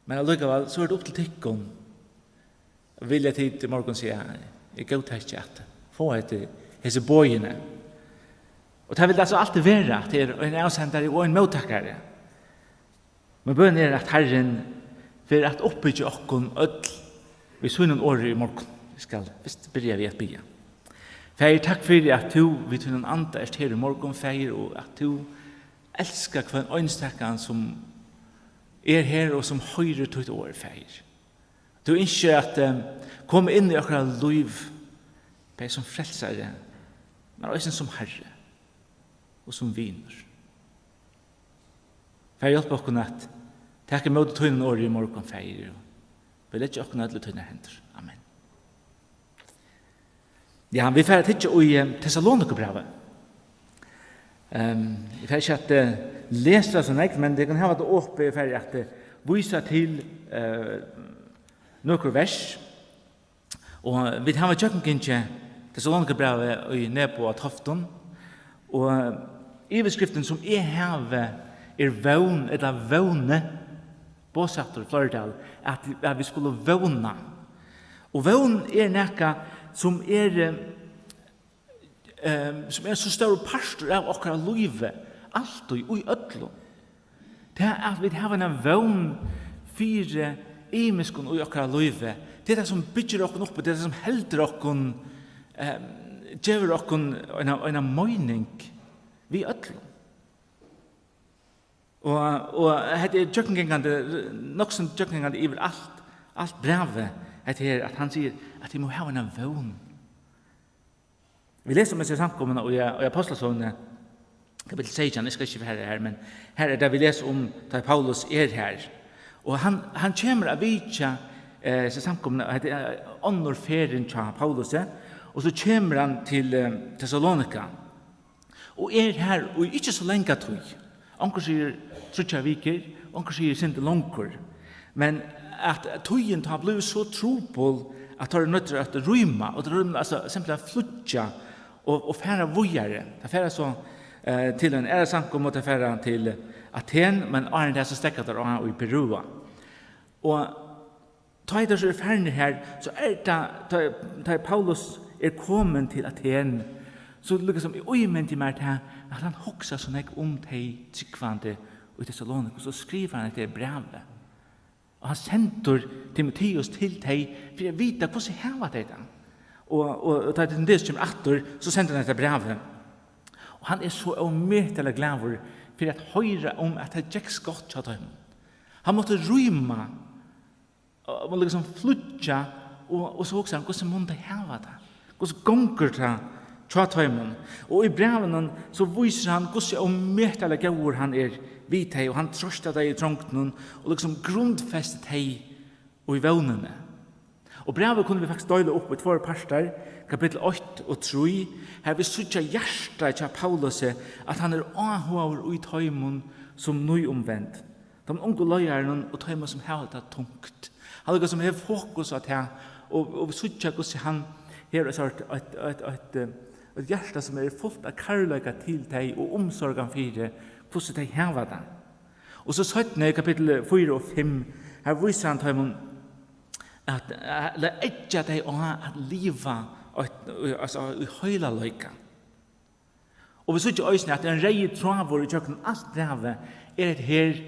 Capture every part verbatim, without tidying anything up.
Men allíkavæl, so er tað upp til tykkum. Vilja tit í morgun siga, eg góðtaki at fáa hetta, hesi boðini. Og tað vil tað so altíð vera, at tað er ein avsendari og ein móttakari. Men bønin er, at Harrin fer at uppbyggja okkum øll við sínum orði í morgun. Vit skal fyrst byrja við at biðja. Faðir, takk fyri, at tú við tínum anda ert her í morgun, Faðir, og at tú elskar hvønn einstakan, sum er her og sum hoyrir títt orð, Faðir. Tú ynskir at, eh, koma inn í okkara lív, bæði sum frelsari, men eisini sum Harri og sum vinur. Faðir, hjálp okkum at taka ímóti tínum orði í morgun, Faðir, og vit leggja okkum øll í tínar hendur. Amen. Ja, vit fara at hyggja í, eh, Tessalonikabrævið. Ehm, eg fari ikki at, eh, lesa so nógv, men tit kunnu hava tað opið, eg fari at, eh, vísa til, eh, nøkur vers. Og vit hava gjøgnumgingið Tessalonikabrævið í Nebo á Toftum. Og yvirskriftin sum eg havi er vón, ella vóni, boðsháttur, fleirtal, at, at vit skulu vóna. Og vón er nakað sum er, eh, sum er so stórur partur av okkara lívi, altíð, í øllum. Tað, at vit hava eina vón fyri ymiskum í okkara lívi, tað er tað, sum byggir okkum upp, og tað er tað, sum heldur okkum, eh, gevur okkum eina, eina meining við øllum. Og, og hetta er gjøgnumgangandi, nokk so gjøgnumgangandi yvir alt, alt brævið, hetta her, at hann sigur, at tit mugu hava eina vón. Vit lesa um hesa samkomuna í, í Ápostlasøguni, kapittul seytjan, eg skal ikki fara har, men her er tað, vit lesa um, tá Paulus er har. Og hann, hann kemur at vitja, eh, hesa samkomuna, og hetta er onnur ferðin hjá Paulusi, og so kemur hann til, eh, Tessalonika. Og er har í ikki so langa tíð. Onkur sigur tríggjar vikur, onkur sigur sindur longur. Men at tíðin tá blívur so trupul, at teir eru noyddir at rýma, og teir rýma, altso, simpelthen flýggja og, og fara víðari. Teir fara so, eh, til eina aðra samkomu, og teir fara til Aten, men áðrenn tað so steðga teir á í Beroea. Og tá ið teir so eru farnir har, so er tað, tá, tá ið Paulus er komin til Aten, so líkasum ímyndi eg mær tað, at hann hugsar so nógv um tey trúgvandi í Tessalonika, so skrivar hann hetta brævið. Og hann sendir Timoteus til tey fyri at vita, hvussu hava tey tað. Og, og, og tá Timoteus kemur aftur, so sendir hann hetta brævið. Og hann er so ómetaliga glaður fyri at hoyra um, at tað gekk gott hjá teimum. Hann mátti rýma og, og líkasum flýggja, og, og so hugsar hann, hvussu munnu tey hava tað? Hvussu gongur tað hjá teimum? Og í brævinum so vísir hann, hvussu ómetaliga góður hann er við tey, og hann troystar tey í trongdunum, og líkasum grundfestir tey í vónini. Og brævið kunnu vit faktiskt deila upp í tveir partar, kapittul eitt og trý, har vit síggja hjartað hjá Paulusi, at hann er áhugaður í teimum sum nýumvend, teimum ungu leiðarunum og teimum, sum hava tað tungt. Hann líkasum hevur fokus á tað, og, og vit síggja, hvussu hann hevur eitt sort, eitt, eitt, eitt, eh, eitt hjarta, sum er fult av kærleika til tey og umsorgan fyri, hvussu tey hava tað. Og so seinni, í kapittul fýra og fimm, har vísir hann teimum at, at, at eggja tey á at liva eitt, altso, í heilagleika. Og vit síggja eisini, at ein reyður tráður ígjøgnum alt brævið er hetta her,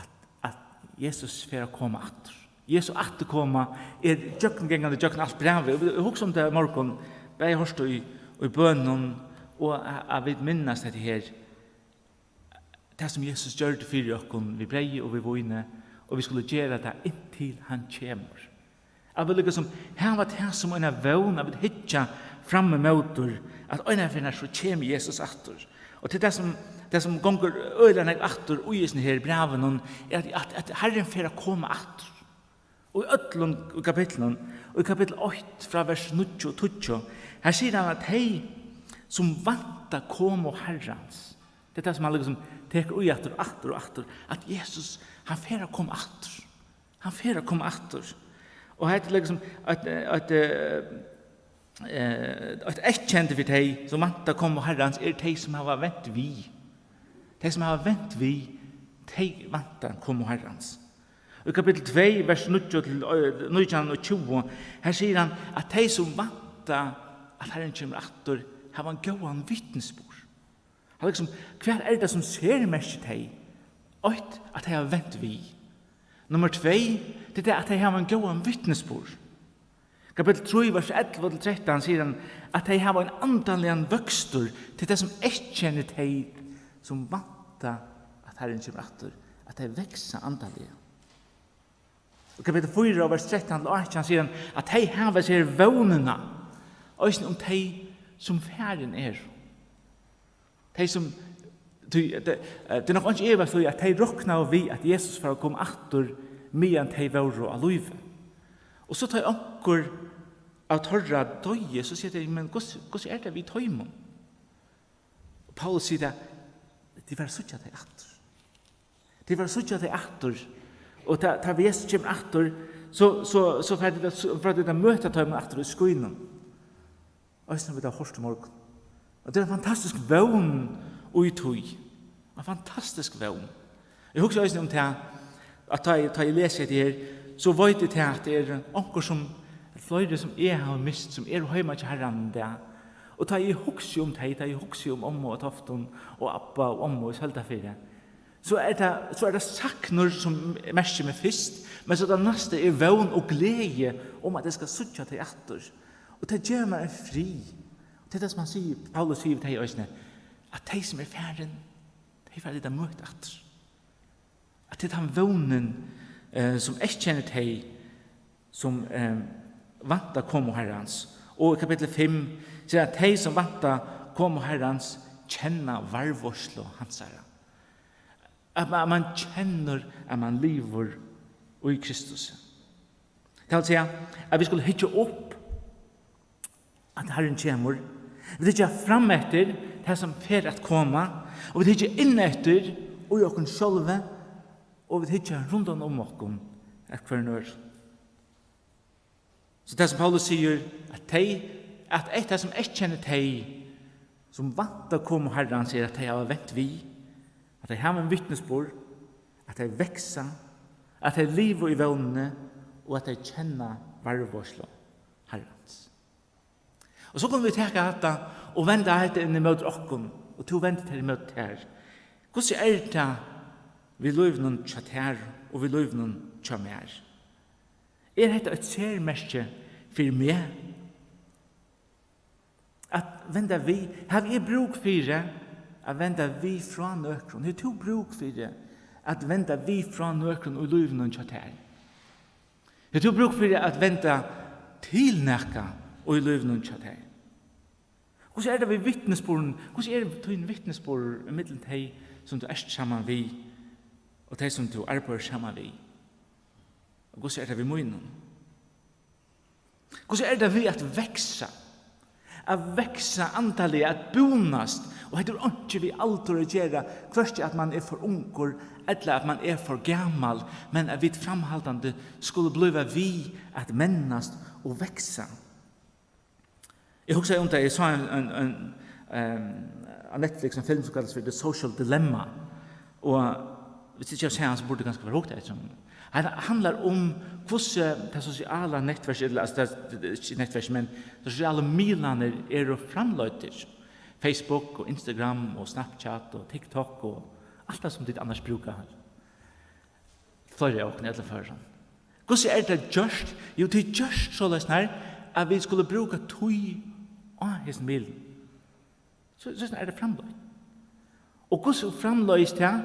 at, at Jesus fer at koma aftur. Jesu afturkoma er gjøgnumgangandi gjøgnum alt brævið. Og vit hugsa um tað í morgun, bæði hoyrt í, í bønum, og at, at vit minnast hetta her, tað sum Jesus gjørdi fyri okkum við breyði og við víni, og vit skulu gera tað inntil hann kemur. At vit líkasum hava tað sum eina vón, at vit hyggja fram ímótur, at einaferð so kemur Jesus aftur. Og til tað sum, tað sum gongur øgiliga nógv aftur í hesum her brævinum, er at, at, at Harrin fer at koma aftur. Og í øllum, í kapitlunum, og í kapittul eitt frá vers níggju og tíggju, her sigur hann, at tey sum vænta komu Harrans, tað er tað sum hann líkasum tekur í aftur, aftur og aftur, at Jesus, hann fer at koma aftur. Hann fer at koma aftur. Og hetta er líkasum eitt, eitt, eh, eh, eitt eyðkenni fyri tey sum vænta komu Harrans, er tey sum hava vent við. Tey sum hava vent við, tey vænta komu Harrans. Í kapittul tvey, vers níggju til, eh, nítjan og tjúgu, her sigur hann at tey sum vænta at Harrin kemur aftur, hava ein góðan vitnisburð. Hann liksom, hvat er tað sum sermerkir tey? Eitt, at tey hava vent við. Nummar tvey, tað er tað, at tey hava ein góðan vitnisburð. Kapittul trý, vers ellivu til trettan sigur hann, at tey hava ein andaligan vøkstur, til tað sum eyðkennir tey, sum vænta, at Harrin kemur aftur, at tey veksa andaliga. Og kapittul fýra, vers trettan til átjan sigur hann, at tey hava seg vónina, eisini um tey, sum farin eru. Tey sum, tí, tað, eh, tað er nokk einki ivast í, at tey roknaðu við, at Jesus fór at koma aftur, meðan tey vóru á lívi. Og so tá onkur av teirra doyði, so siga tey, "Men hvussu, hvussu er tað við teimum?" Og Paulus sigur tað, "Tit fara at síggja tey aftur. Tit fara at síggja tey aftur. Og tá, tá Jesus kemur aftur, so, so, so fara tit at, so fara tit at møta teimum aftur í skýnum." Eisini vit hava hoyrt í morgun. Og tað er ein fantastisk vón í tí. Ein fantastisk vón. Eg hugsi eisini um tað, at tá eg, tá eg lesi hetta her, so veit eg tað, at tað er onkur sum, fleiri sum eg havi mist, sum eru heima hjá Harranum í dag. Og tá eg hugsi um tey, tá eg hugsi um ommu á Toftum og abba og ommu í Søldarfirði, so er tað, so er tað saknur, sum merkir meg fyrst, men so tað næsta er vón og gleði um, at eg skal síggja tey aftur. Og tað gevur mær ein frið. Og tað er tað, sum hann sigur, Paulus sigur við tey eisini, at tey, sum eru farin, tey fara tit at møta aftur. At tað er tann vónin, eh, sum eyðkennir tey, sum, eh, vænta komu Harrans. Og í kapitli fimm sigur, at tey, sum vænta komu Harrans, kenna varðveitslu hansara. At man, at man kennir, at man livir í Kristus. Tað vil siga, at vit skulu hyggja upp, at Harrin kemur. Vit hyggja fram eftir tað, sum fer at koma, og vit hyggja inn eftir í okkum sjálvi, og vit hyggja rundan um okkum at hvørjum øðrum. So tað, sum Paulus sigur, at tey, at eitt, tað, sum eyðkennir tey, sum vænta komu Harrans, er, at tey hava vent við, at tey hava ein vitnisburð, at tey veksa, at tey liva í vónini, og at tey kenna varðveitslu Harrans. Og so kunnu vit taka hatta og venda hetta inn ímóti okkum, og tú vendir tað ímóti tær. Hvussu er tað við lívinum hjá tær og við lívinum hjá mær? Er hetta eitt sermerki fyri meg? At venda við, havi eg brúk fyri at venda við frá nøkrum? Hevur tú brúk fyri at venda við frá nøkrum í lívinum hjá tær? Hevur tú brúk fyri at venda til nakað í lívinum hjá tær? Hvussu er tað við vitnisburðin? Hvussu er tín vitnisburður ímillum tey, sum tú ert saman við, og tey, sum tú arbeiðir saman við? Og hvussu er tað við mínum? Hvussu er tað við at veksa? At veksa andaliga, at búnast. Og hetta er einki við aldur at gera, hvørki at mann er for ungur, ella at mann er for gamal, men at vit framhaldandi skulu blíva við at mennast og veksa. Eg hugsaði um tað, eg sá ein, ein, ein, ehm, á Netflix ein film, sum kallast fyri The Social Dilemma. Og viss ikki eg havi sæð hann, so burdi eg kanska hugt eftir honum. Hann handlar um hvussu tað sosiala netverk, ella, altso, tað, tað er ikki netverk, men tað sosialu miðlarnir eru framleiddir. Facebook og Instagram og Snapchat og TikTok og alt tað, sum tit annars brúka. Fleiri av okkum í øllum førum. Hvussu er tað gjørt? Jú, tað er gjørt soleiðis her, at vit skulu brúka tíð á hesum miðlum. So, so er tað framleitt. Og hvussu framleiðist tað?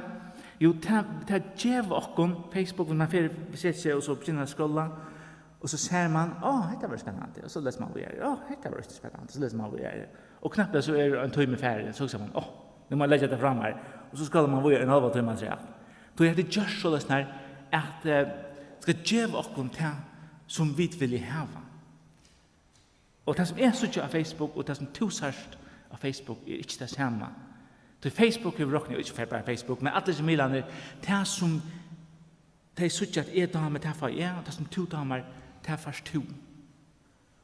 Jú, tað, tað geva okkum Facebook, man fer, setir seg og so byrjar at skrolla, og so sær man, "Á, hetta var spennandi," og so lesur man víðari. "Á, hetta var ikki spennandi," so lesur man víðari. Og knappliga so er ein tími farin, so hugsar man, "Á, nú má eg leggja hetta frá mær," og so skrollar man víðari ein hálvan tíma afturat. Tí hetta er gjørt soleiðis her, at, eh, skal geva okkum tað, sum vit vilja hava. Og tað, sum eg síggi á Facebook, og tað, sum tú sært á Facebook, er ikki tað sama. Tí Facebook hevur roknað, og ikki bara Facebook, men allir hesir miðlarnir, tað, sum tey síggja, at eg dámi, tað fái eg, og tað, sum tú dámar, tað fært tú.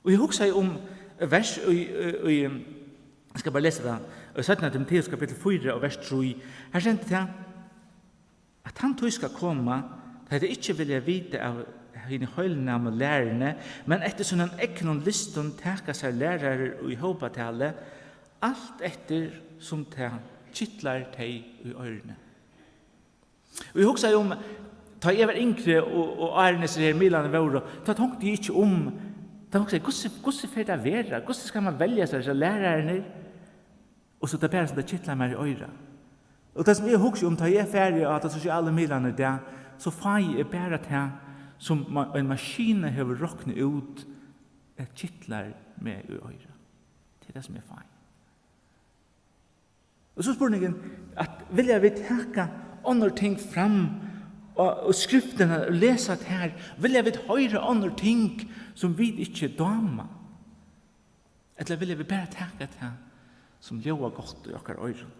Og eg hugsaði um vers í, í, í, eg skal bara lesa tað, í seinna Timoteus kapittul fýra og vers trý. Her stendur tað, at tann tíð skal koma, Tá tey ikki vilja vita av hini heilnæmu læruni, men eftir sínum egnum lystum taka sær lærarar í hópatali, alt eftir sum tað kitlar tey í oyruni. Og eg hugsaði um, tá eg var yngri, og, og áðrenn hesir her miðlarnir vóru, tá tonkti eg ikki um, tá hugsaði eg, hvussu, hvussu fer tað at vera? Hvussu skal man velja sær hesar lærararnar? Og so tað bara, so tað kitlar mær í oyra. Og tað sum eg hugsi um, tá eg fari á teir sosialu miðlarnar í dag, so fái eg bara tað, sum ma-, ein maskina hevur roknað út, at kitlar meg í oyra. Tað er tað, sum eg fái. Og so spurningurin, at vilja vit taka onnur ting fram, og, og skriftina, og lesa tær, vilja vit hoyra onnur ting, sum vit ikki dáma? Ella vilja vit bara taka tað, sum ljóðar gott í okkara oyrum?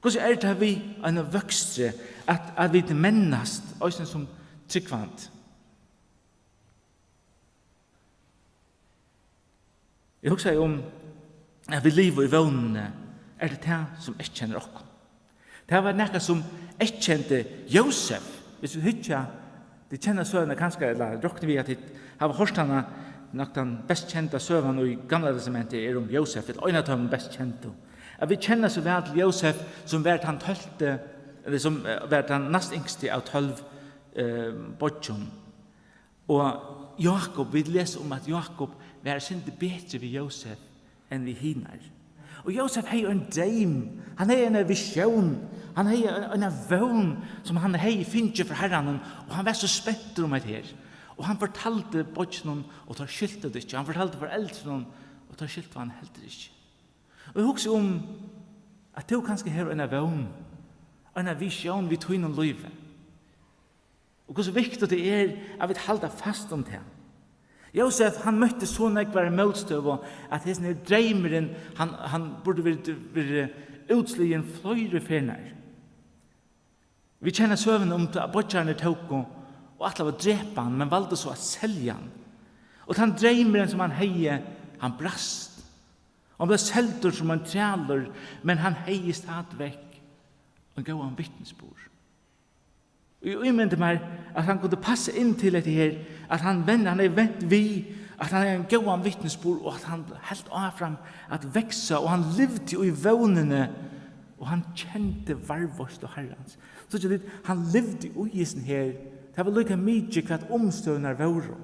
Hvussu er tað við einum vøkstri, at, at vit mennast, eisini sum trúgvandi? Eg hugsaði um, at vit liva í vónini. Er tað tað, sum eyðkennir okkum? Tað var nakað, sum eyðkendi Jósef. Hvis vit hyggja, tit kenna søguna kanska, ella rokni við, at tit hava hoyrt hana, nokk tann best kenda søgan í Gamla Testamenti er um Jósef, ella ein av teimum best kendu. At vit kenna so væl til Jósef, sum var tann tólvti, ella sum, eh, var tann næst yngsti av tólv, eh, beiggjum. Og Jákup, vit lesa um, at Jákup var eitt sindur betri við Jósef enn við hinar. Og Jósef hevði ein dreym, hann hevði eina visjón, hann hevði ein, eina vón, sum hann hevði fingið frá Harranum, og hann var so spentur um hetta her. Og hann fortaldi beiggjónum, og teir skiltu tað ikki. Hann fortaldi foreldrunum, og teir skiltu hann heldur ikki. Og eg hugsi um, at tú kanska hevur eina vón, eina visjón við tínum lívi. Og hvussu viktigt tað er, at vit halda fast um tað. Jósef, hann møtti so nógvari mótstøðu, at hesin her dreymurin, hann, hann burdi verið, verið útsligin fleiri ferðir. Vit kenna søguna um tað, at beiggjarnir tóku og ætlaðu at drepa hann, men valdu so at selja hann. Og tann dreymurin, sum hann hevði, hann brast. Hann bleiv seldur sum ein trælur, men hann hevði stadigvæk ein góðan vitnisburð. Og eg ímyndi mær, at hann kundi passa inn til hetta her, at hann vend-, hann hevði vent við, at hann hevði ein góðan vitnisburð, og at hann helt áfram at vaksa, og hann livdi í vónini, og hann kendi varðveitslu Harrans. Síggja tit, hann livdi í hesum her. Tað var líka mikið, hvat umstøðurnar vóru.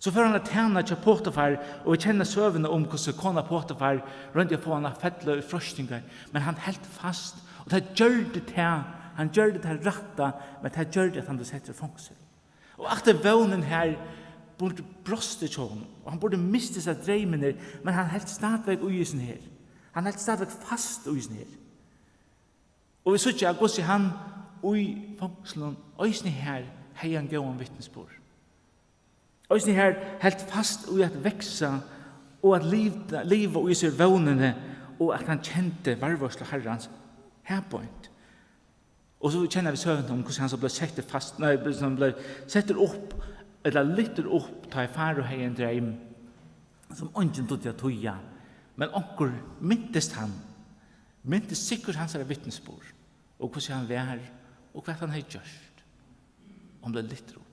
So fór hann at tæna hjá Potifar, og vit kenna søguna um, hvussu kona Potifar royndi at fáa hann at fella í freistingar, men hann helt fast, og tað gjørdi tað, hann gjørdi tað rætta, men tað gjørdi, at hann bleiv settur í fongsul. Og aftur vónin her burdi brostið hjá honum, og hann burdi mist hesar dreymarnar, men hann helt stadigvæk í hesum her. Hann helt stadigvæk fast í hesum her. Og vit síggja, at hvussu hann í fongslinum, eisini her, hevði ein góðan vitnisburð. Eisini her helt fast í at vaksa og at liv-, liva í sær vónini, og at hann kendi varðveitslu Harrans her beint. Og so kenna vit søguna um, hvussu hann so bleiv settur fast, nei, hvussu hann bleiv settur upp, ella lyftur upp, tá ið Farao hevði ein dreym, sum eingin dugdi at týða. Men onkur mintist hann, mintist sikkurt hansara vitnisburð, og hvussu hann var, og hvat hann hevði gjørt. Og hann bleiv lyftur upp.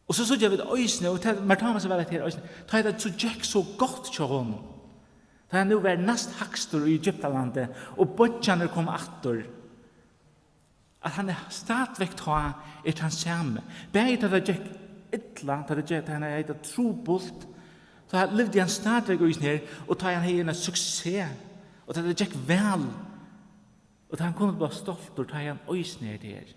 Og so síggja vit eisini, og tað, mær dámar so væl hetta her eisini, tá ið tað so gekk so gott hjá honum, tá hann nú var næsthægstur í Egyptalandi, og beiggjarnir komu aftur, at hann er stadigvæk tá er tann sami. Bæði tá tað gekk illa, tá tað gekk, tá hann hevði tað trupult, tá livdi hann stadigvæk í hesum her, og tá hann hevði eina suksess, og tá tað gekk væl, og tá hann kundi blíva stoltur, tá hann eisini er her.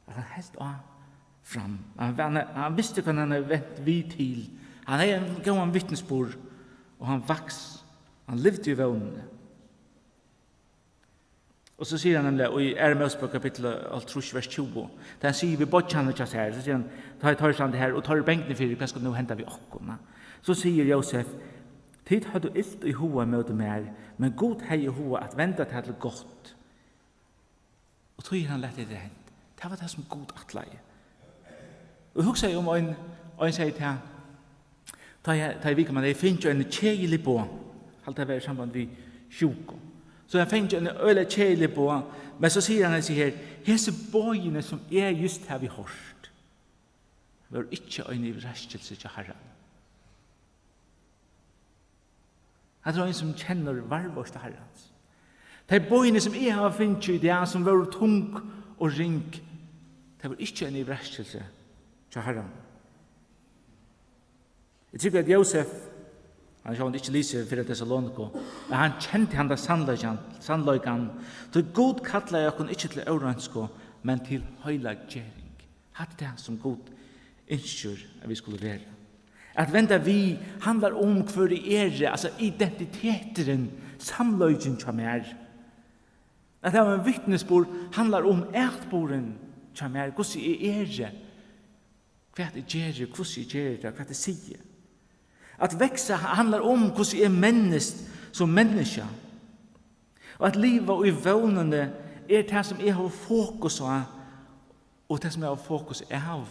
At hann helt áfram. Hann, hann, hann visti, hvat hann hevði vent við til. Hann hevði ein góðan vitnisburð, og hann vaks. Hann livdi í vónini. Og so sigur hann nemliga í Aðru Mósebók kapittul hálvtrýss, vers tjúgu, tá hann sigur við beiggjarnar hjá sær, so sigur hann, tá ið teir standa her, og teir eru bangnir fyri, hvat skal nú henda við okkum, na? So sigur Jósef: Tit høvdu ilt í huga móti mær, men Gud hevði hug at venda tað til gott. Og tí hann læt hetta hent. Tað var tað, sum Gud ætlaði. Og eg hugsaði um ein, ein segði tað, tá eg, tá eg veit, man hevði fingið eini keðilig boð, haldi tað var í samband við sjúku. So hann fekk eini øgiliga keðilig boð, men so sigur hann hesi her: "Hesi boðini, sum eg júst havi hoyrt, vóru ikki ein yvirraskilsi hjá Harranum." Hatta er ein, sum kennir varðveitslu Harrans. Tey boðini, sum eg havi fingið í dag, sum vóru tung og ring, tey vóru ikki ein yvirraskilsi hjá Harranum. Eg trúgvi, at Jósef, hann hevur sjálvandi ikki lisið Fyrra Tessaloniku, men hann kendi handan sannleikan, sannleikan, tí Gud kallaði okkum ikki til óreinsku, men til heilaggering. Hatta er tað, sum Gud ynskir, at vit skulu vera. At venda við handlar um, hvør eg eri, altso identiteturin, samleikin hjá mær. At hava ein vitnisburð handlar um atburðin hjá mær, hvussu eg eri, hvat eg geri, hvussu eg geri tað, hvat eg sigi. At vaksa handlar um, hvussu eg mennist sum menniskja. Og at liva í vónini er tað, sum eg havi fokus á, og tað, sum eg havi fokus av.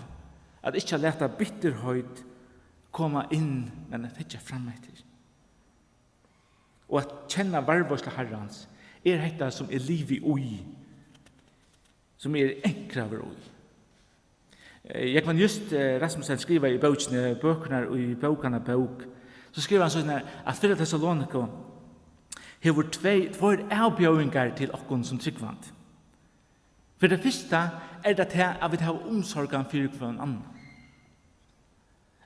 At ikki lata bitterheit koma inn, men at hyggja fram eftir. Og at kenna varðveitslu Harrans er hetta, sum eg livi í, sum eg eri ankraður í. Eh, Jógvan Just, eh, Rasmussen skrivar í bókini Bøkurnar í bókanna bók, so skrivar hann soleiðis her, at Fyrra Tessaloniku hevur tvey, tveir avbjóðingar til okkum sum trúgvandi. Fyri tað fyrsta er tað tað, at vit hava umsorgan fyri hvønn annan.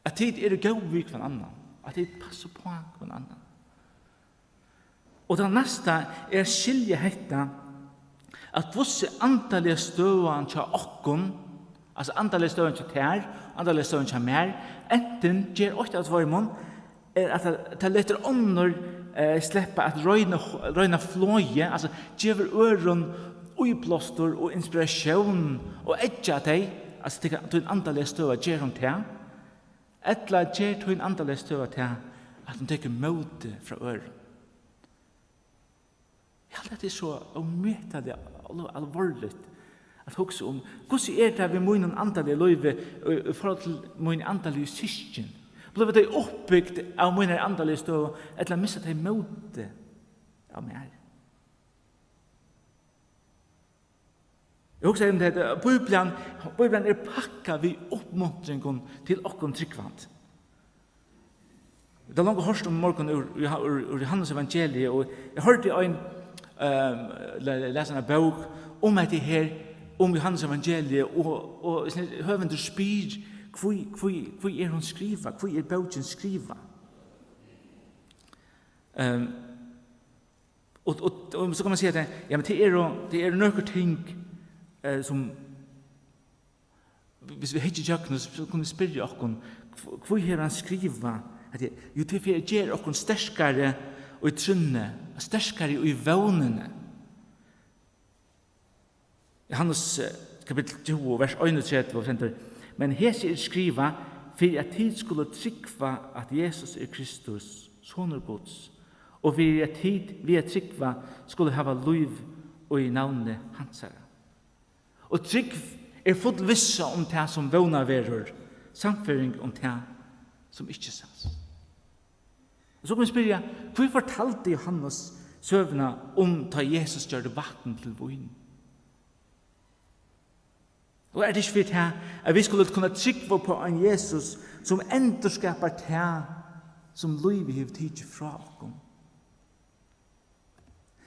At tit eru góð við hvønn annan. At tit passa upp á hvønn annan. Og tað næsta er at skilja hetta, at hvussu andaliga støðan hjá okkum, altso andaliga støðan hjá tær, andaliga støðan hjá mær, antin ger eitt av tveimum, er, at tað, tað letur onnur, eh, sleppa at royna, royna flogið, altso gevur øðrum íblástur og inspiratión og eggja tey, altso tað kann, tín andaliga støða ger hon tað, ella ger tín andaliga støða tað, at hon tekur mótið frá øðrum. Eg haldi, at tað er so ómetaliga al-, alvorligt at hugsa um, hvussu er tað við mínum andaliga lívi í, í forhold til míni andaligu systkin? Blíva tey uppbygd av mínari andaligu støðu, ella missa tey mótið av mær? Eg hugsaði um tað, at Bíblian, Bíblian er pakka við uppmuntringum til okkum trúgvandi. Vit hava longu hoyrt um morgun úr, úr, úr Jóhannes evangeliið, og eg hoyrdi ein, ehm, le-, lesa eina bók um hetta her, um Jóhannes evangeliið, og, og høvundur spyr, hví, hví, hví er hon skrivað? Hví er bókin skrivað? Ehm, Og, og, og so kann man siga at, ja, men tað eru, tað eru nøkur ting, eh, sum, hvis vit hyggja ígjøgnum, so, so kunnu vit spyrja okkum, hv-, hví hevur hann skrivað at, jú, tað er fyri at gera okkum sterkari í trúnni, sterkari í vónini. Jóhannes, eh, kapittul tjúgu, vers einogtretivu, stendur: "Men hesi er skrivað, fyri at tit skulu trúgva, at Jesus er Kristus, Sonur Guds, og fyri at tit við at trúgva skulu hava lív í navni hansara." Og trúgv er full vissa um tað, sum vónað verður, sannføring um tað, sum ikki sæst. Og so kunnu vit spyrja, hví fortaldi Jóhannes søguna um, tá Jesus gjørdi vatn til vín? Og er tað ikki fyri tað, at vit skulu kunna trúgva upp á ein Jesus, sum endurskapar tað, sum lívið hevur tikið frá okkum?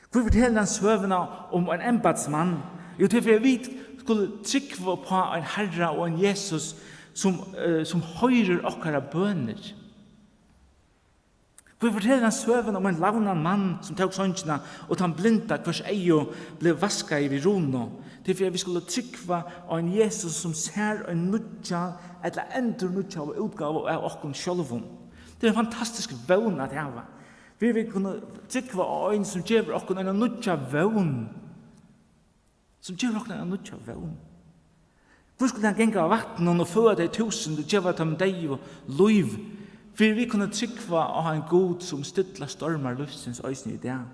Hví fortelur hann søguna um ein embætismann? Jú, tað er fyri, at vit skulu trúgva upp á ein Harra og ein Jesus, sum, eh, sum hoyrir okkara bønir. Hví fortelur hann søguna um ein lamnan mann, sum tók songina, og tann blinda, hvørs eygu bleiv vaskaði við runu? Tað er fyri, at vit skulu trúgva á ein Jesus, sum sær ein nýggja ella endurnýggjaða útgávu av okkum sjálvum. Tað er ein fantastisk vón at hava. Fyri, at vit kunnu trúgva á ein, sum gevur okkum eina nýggja vón. Sum gevur okkum eina nýggja vón. Hví skuldi hann ganga á vatninum og føða tey túsund og geva teimum deyðu lív? Fyri, at vit kunnu trúgva á ein Gud, sum stillar stormar lívsins eisini í dag.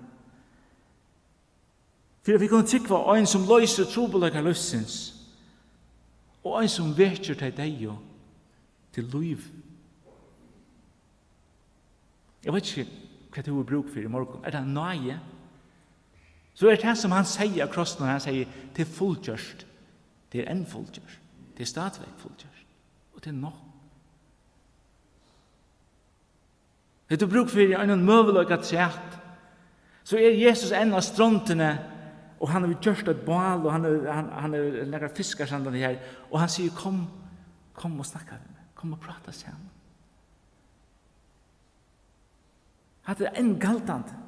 Fyri, at vit kunnu trúgva á ein, sum loysir trupulleikar lívsins, og ein, sum vekir tey deyðu til lív. Eg veit ikki, hvat tú hevur brúk fyri í morgun. Er tað náði? So er tað, sum hann segði á krossinum, hann segði: "Tað er fullgjørt." Tað er enn fullgjørt. Tað er stadigvæk fullgjørt. Og tað er nokk. Hevur tú brúk fyri einum møguleika afturat, so er Jesus enn á strondini, og hann hevur gjørt eitt bál, og hann hevur, hann, hann hevur nakrar fiskar standandi her, og hann sigur: "Kom, kom og snakka við meg. Kom og práta saman." Hatta er enn galdandi.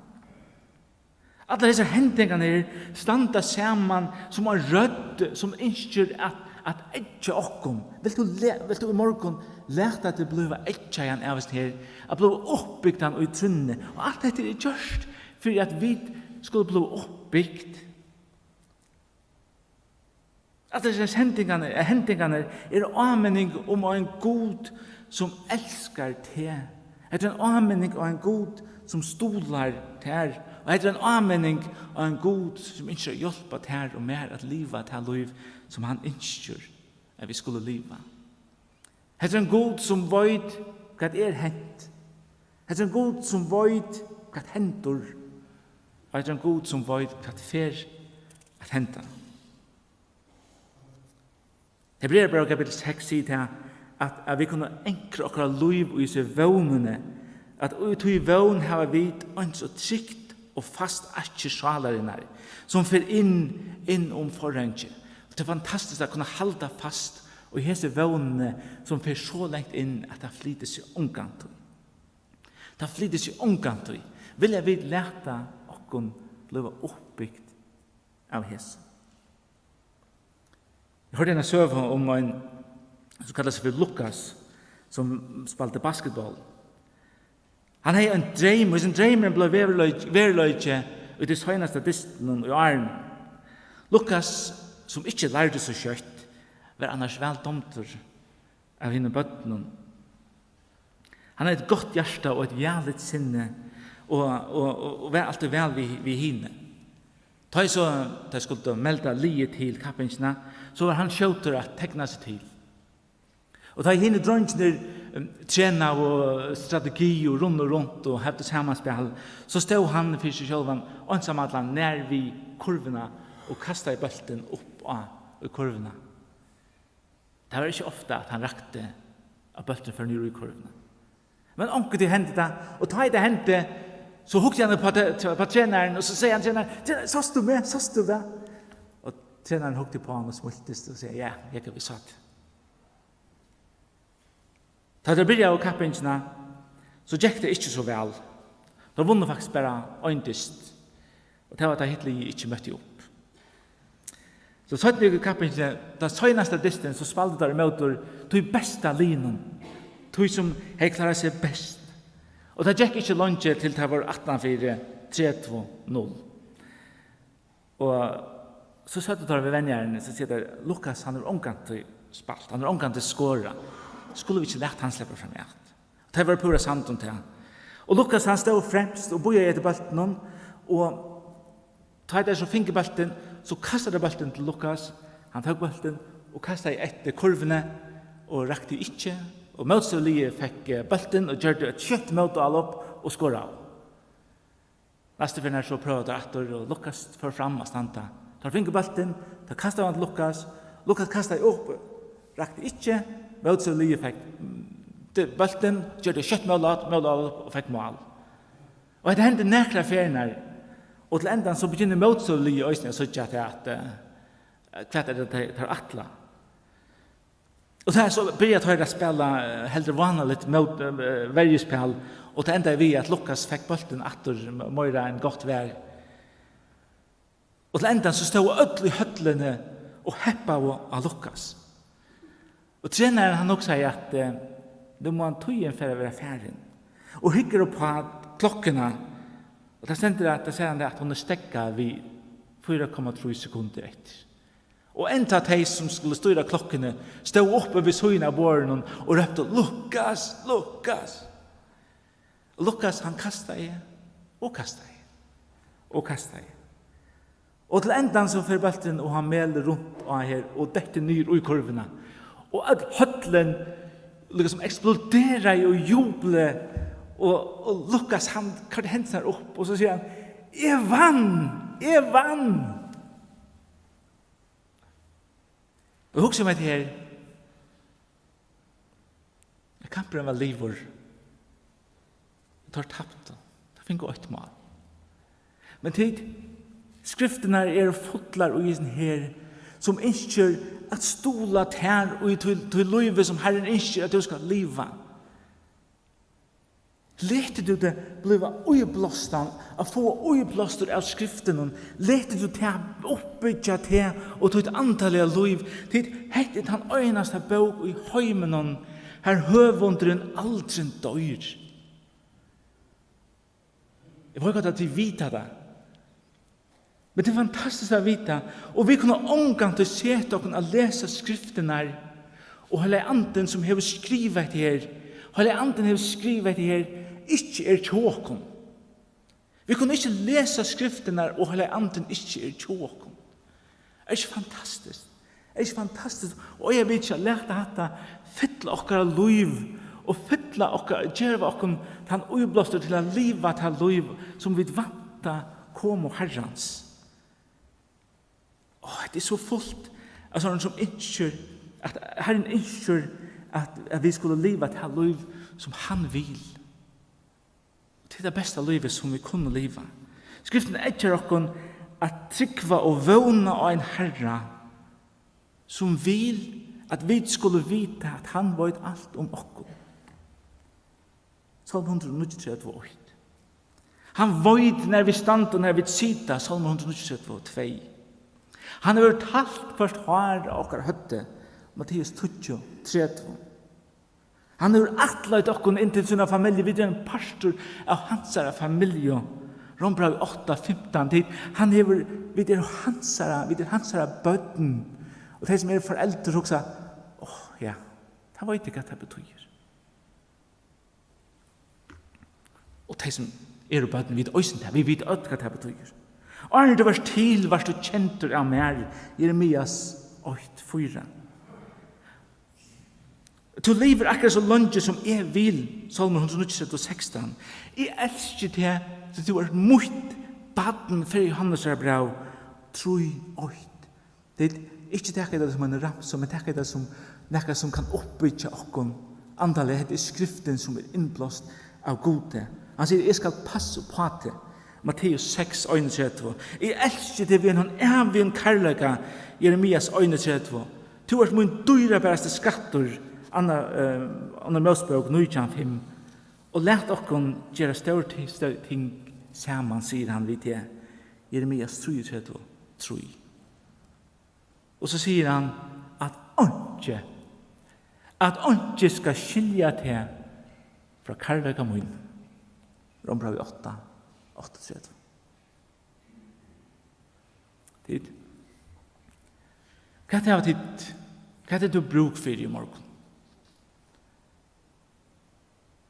Allar hesar hendingarnar her standa saman sum ein rødd, sum ynskir at, at eggja okkum. Vilt tú le-, vilt tú í morgun lata teg blíva eggjaðan av hesum her, at blíva uppbygdan í trúnni? Og alt hetta er gjørt fyri, at vit skulu blíva uppbygd. At hesar hendingarnar, at hendingarnar eru áminning um ein Gud, sum elskar teg. Hetta er ein áminning um ein Gud, sum stuðlar tær. Og hetta er ein áminning um ein Gud, sum ynskir at hjálpa tær og mær at liva tað lív, sum hann ynskir, at vit skulu liva. Hetta er ein Gud, sum veit, hvat er hent. Hetta er ein Gud, sum veit, hvat hendir. Og hetta er ein Gud, sum veit, hvat fer at henda. Hebrearabrævið kapitul seks sigur tað, at, at vit kunnu ankra okkara lív í hesi vónini, at í tí vón hava vit eins og trygt og fast akker sálarinnar, sum fer inn, inn um forhangið. Og tað er fantastiskt at kunna halda fast í hesi vónini, sum fer so langt inn, at tað flytur seg ongantíð. Tað flytur seg ongantíð. Vilja vit lata okkum blíva uppbygt av hesum? Eg hoyrdi eina søgu um ein, sum kallar seg fyri Lukas, sum spældi basketball. Hann hevði ein dreym, og hesin dreymurin bleiv veruleiki, veruleiki í tí seinasta dystinum í árinum. Lukas, sum ikki lærdi so skjótt, var annars væl dámdur av hinum børnunum. Hann hevði eitt gott hjarta og eitt vælligt sinni og, og, og, og var altíð væl við, við hini. Tá ið so, tey skuldu melda liðið til kappingina, so var hann skjótur at tekna seg til. Og tá ið hinir dreingirnir, um, trenaðu strategi og runnu runt og høvdu samanspæl, so stóð hann fyri seg sjálvan einsamallan nær við kurvina og kastaði bóltin upp á í kurvina. Tað var ikki ofta, at hann rakti, at bólturin fór niður í kurvina. Men onkuntíð hendi tað, og tá ið tað hendi, so hugdi hann upp á te-, á trenaran, og so segði hann: "Trenarin, trenarin, sást tú meg? Sást tú tað?" Og trenarin hugdi upp á hann og smíltist og segði: "Ja, eg havi sæð tað." Tá teir byrjaðu kappingina, so gekk tað ikki so væl. Teir vunnu faktiskt bara ein dyst. Og tað var, tá hitt liðið ikki møtti upp. So seinni í kappingini, tann seinasta dystin, so spældu teir ímóti tí besta liðinum, tí sum hevði klárað seg best. Og tað gekk ikki leingi, til teir vóru aftan fyri tretivu null. Og so søgdu teir við venjaran, so siga teir: "Lukas, hann hevur ongantíð spælt, hann hevur ongantíð skorað. Skulu vit ikki lata hann sleppa framat?" Tey vóru púra samd um tað. Og Lukas, hann stóð fremst og bíðaði eftir bóltinum, og tá ið teir so fingu bóltin, so kastaðu teir bóltin til Lukas. Hann tók bóltin og kastaði eftir kurvini og rakti ikki, og mótstøðuliðið fekk, eh, bóltin og gjørdi eitt skjótt mótálop og skoraðu. Næstu ferð, nær so prøvaðu teir aftur, og Lukas fór fram at standa. Teir fingu bóltin, teir kastaðu hann til Lukas. Lukas kastaði upp, rakti ikki, mótstøðuliðið fekk, mm, bóltin, gjørdi skjótt mótálop, mótálop og fekk mál. Og hetta hendi nakrar ferðir, og til endan so begynner mótstøðuliðið eisini at síggja tað, at, eh, hvat er tað, teir, teir ætla? Og tá so byrja teir at spæla, eh, heldur vánaligt mót, eh, verjuspæl, og tað endaði við, at Lukas fekk bóltin aftur, m-, meira enn gott var. Og til endan so stóðu øll í høllini og heppaðu á Lukas. Og trenarin, hann hugsaði, at, eh, nú má hann tíðin fara at vera farin. Og hyggur upp á klokkuna, og tað stendur, at tað sær hann, at hon er steðgað við fýra komma trý sekundir eftir. Og enntá tey, sum skulu stýra klokkuni, stóðu uppi við síðuna av borðinum og róptu: "Lukas, Lukas!" Og Lukas, hann kastaði og kastaði og kastaði. Og til endan so fer bólturin, og hann melur runt á her og dettur niður í kurvina. Og øll høllin líkasum eksploderaði og jublaði, og, og Lukas, hann koyrdi hendurnar upp, og so sigur hann: "Eg vann!" Eg vann! Og hugsa um hetta her. At kampurin var liðugur. Teir taptu. Teir fingu eitt mál. Men tit, skriftirnar eru fullar í hesum her, sum ynskir at stuðla tær í tí, tí lívi, sum Harrin ynskir, at tú skal liva. Letur tú teg blíva íblástan, at fáa íblástur av skriftunum? Letur tú tað uppbyggja teg og títt andaliga lív? Tit, hetta er tann einasta bók í heiminum, har høvundurin aldrin doyr. Eg veit gott, at tit vita tað. Men tað er fantastiskt at vita, og vit kunnu ongantíð seta okkum at lesa skriftirnar, og Heilagi Andin, sum hevur skrivað hetta her, Heilagi Andin hevur skrivað hetta her, ikki er hjá okkum. Vit kunnu ikki lesa skriftirnar, og Heilagi Andin ikki er hjá okkum. Er ikki fantastiskt? Er ikki fantastiskt? Og eg vil ikki lata hatta fylla okkara lív og fylla okkara, geva okkum tann íblástur til at liva tað lív, sum vit vænta komu Harrans. Ó, hetta er so fult av sovorðnum, sum ynskir, at Harrin ynskir, at, at vit skulu liva tað lív, sum hann vil. Og tað er tað besta lívið, sum vit kunnu liva. Skriftin eggjar okkum at trúgva og vóna á ein Harra, sum vil, at vit skulu vita, at hann veit alt um okkum. Sálm hundrað og níggjuogtretivu, eitt. Hann veit, nær vit standa og nær vit sita, Sálm hundrað og níggjuogtretivu, tvey. Hann hevur talt hvørt hár á okkara høvdi, Matteus tíggju, tretivu. Hann hevur ættleitt okkum inn til sína familju. Vit eru ein partur av hansara familju. Rómbrævið átta, fimtan. Tit, hann hevur, vit eru hansara, vit eru hansara børn. Og tey, sum eru foreldur, hugsa: Áh, ja, tað veit eg, hvat tað betýðir. Og tey, sum eru børn, vita eisini tað. Vit vita øll, hvat tað betýðir. Áðrenn tú vart til, vart tú kendur av mær. Jeremias eitt, fýra. Tú livir akkurát so leingi, sum eg vil, Sálmur hundrað og níggjuogtretivu, sekstan. Eg elski teg, tí tú ert mítt barn, fyrra Jóhannesar bræv, trý, eitt. Tit, ikki taka tað sum eina ramsu, men taka tað sum nakað, sum kann uppbyggja okkum andaliga. Hetta er skriftin, sum er innblást av Gudi. Hann sigur: Eg skal passa upp á teg. Matteus seks, einogtretivu. Eg elski teg við einum ævigum kærleika. Jeremias einogtretivu. Tú ert mín dýrabarasti skattur. Annar, eh, Annar Mósebók nítjan, fimm. Og lat okkum gera stór ti-, stór ting saman, sigur hann við teg. Jeremias trýogtretivu, trý. Og so sigur hann, at einki, at einki skal skilja teg frá kærleika mínum. Rómbrævið átta, áttaogtretivu. Tit, hvat hava tit, hvat hevur tú brúk fyri í morgun?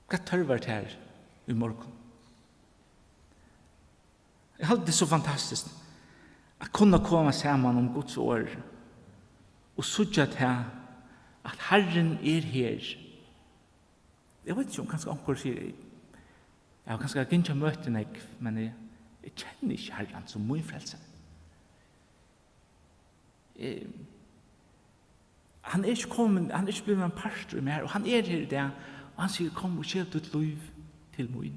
Hvat tørvar tær í morgun? Eg haldi, tað er so fantastiskt at kunna koma saman um Guds orð og síggja tað, at Harrin er her. Eg veit ikki, um kanska onkur sigur: Eg havi kanska gingið á møti nógv, men eg, eg kenni ikki Harran sum mín frelsara. Eh, hann er ikki komin, hann er ikki blivin ein partur í mær, og hann er her í dag, og hann sigur: Kom og gev títt lív til mín.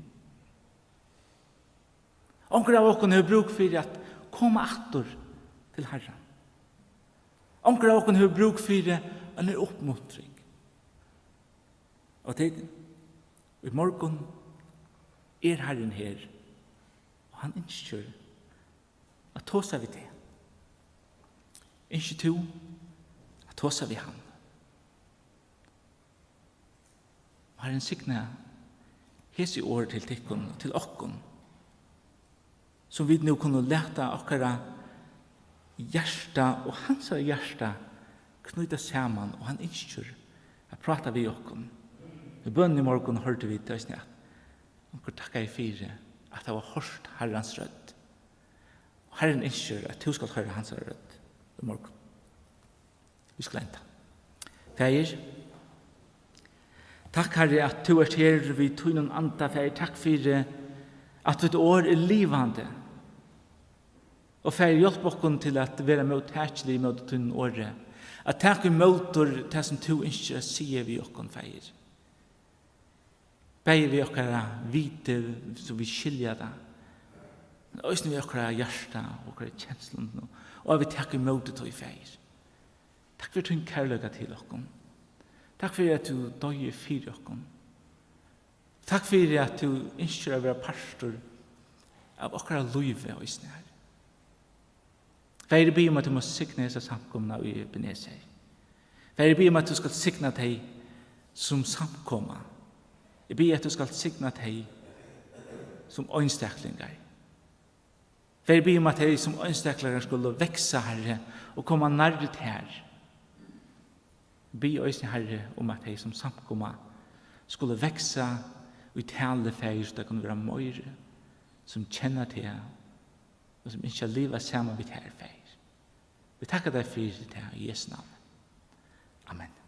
Onkur av okkum hevur brúk fyri at koma aftur til Harran. Onkur av okkum hevur brúk fyri eina uppmuntring. Og tey, í morgun er Harrin her, og hann ynskir at tosa við teg. Ynskir tú at tosa við hann? Harrin signi hesi orð til tykkum og til okkum, sum vit nú kunnu lata okkara hjarta og hansara hjarta knýta saman, og hann ynskir at práta við okkum. Í bønini í morgun hoyrdu vit eisini, at onkur takkaði fyri, at hava hoyrt Harrans rødd. Og Harrin ynskir, at tú skalt hoyra hansara rødd í morgun. Vit skulu enda. Faðir, takk, Harri, at tú ert her við tínum anda. Faðir, takk fyri, at títt orð er livandi. Og Faðir, hjálp okkum til at vera móttakilig ímóti tínum orði, at taka ímóti tað, sum tú ynskir at siga við okkum, Faðir. Bæði við okkara viti, so vit skilja tað, men eisini við okkara hjarta og okkara kenslum, og at vit taka ímóti tí, Faðir. Takk fyri tín kærleika til okkum. Takk fyri, at tú doyði fyri okkum. Takk fyri, at tú ynskir at vera partur av okkara lívi eisini, Harri. Faðir, eg biði um, at tú mást signa hesa samkomuna í Ebenezer. Faðir, eg biði um, at tú skalt signa tey sum samkoma. Eg biði, at tú skalt signa tey sum einstaklingar. Faðir, eg biði um, at tey sum einstaklingar skulu vaksa, Harri, og koma nærri tær. Eg biði eisini, Harri, um, at tey sum samkoma skulu vaksa í tali, Faðir, so tað kunnu vera meiri, sum kenna teg, og sum ynskja at liva saman við tær, Faðir. Vit takka tær fyri tað í Jesu navni. Amen.